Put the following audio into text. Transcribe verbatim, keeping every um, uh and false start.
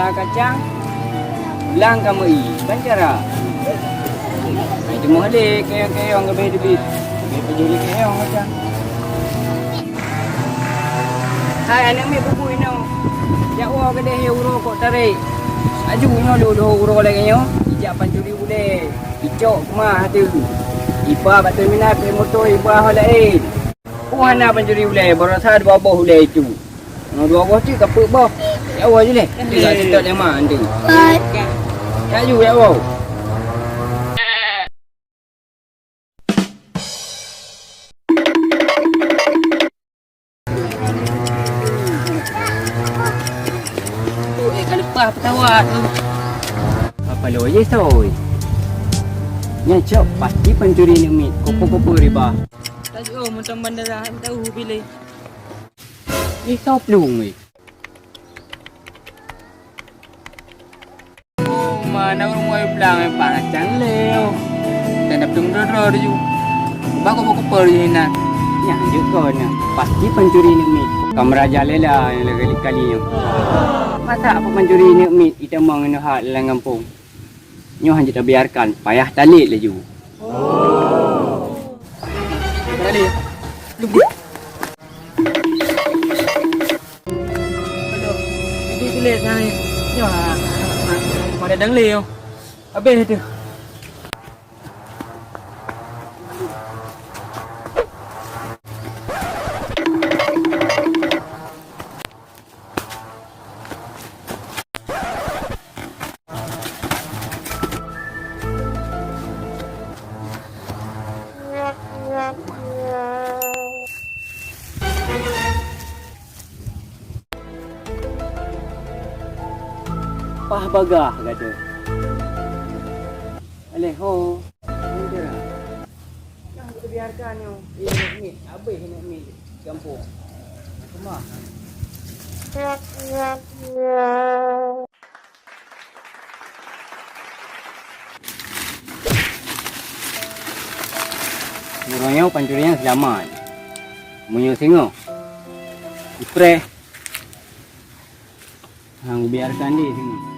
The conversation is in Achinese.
Kacang, blang ka meu-i, ban cara. Hai teuma lé kayong-kayong gabeh teubiet. Gabeh pajoh lé kayong kacang. Hai aneuk miet bubui nyoe. Jak woe keudeh uroe kok tarek. Aju nyoe lheueh uroe lagèe nyoe, ijak pancuri ulèe. Icok keumah ateueh. Iba bak terminal peuet moto iba ho laén. Peue hana pancuri ulèe, baroesa dua boh ulèe itu. Nyoe dua boh cit ka peuet boh. Ya Allah je leh. Tidak setot lima nanti. Ya ju ya Allah. Eh, ka leupah pesawat tu. Apa lo ye soi? Nyan cok pasti pancuri neuk miet. Kopo-kopo riba. Tajuk oh, mantong bandara, tahu pilih. Ni tao plueng weh. Oh, mana ureueng wai blang eh, panas cang lé oh. Dan dap tung dro-dro di ju. Ba kok kepel di na. Nyan jeuet kon na. Pasti pancuri neuk miet. Ka meuraja lela nyang lagèe kali nyoe. Masa apa pancuri neuk miet itamong ngon hat lam gampông. Nyoe hanjeuet tabiarkan, payah talét laju. Aduh, itu tulis nah. Nyoe, pada dang lé. Habis tu. Pah bagah gadoh. Aléh ho. Jangan kita biarkan nyoe. Ini ni, habis ini ni. Gampông. Keumah. Uroe nyoe pancuri nyan seulamat. Meunyoe singoh, ipreh. Hang biarkan di singoh.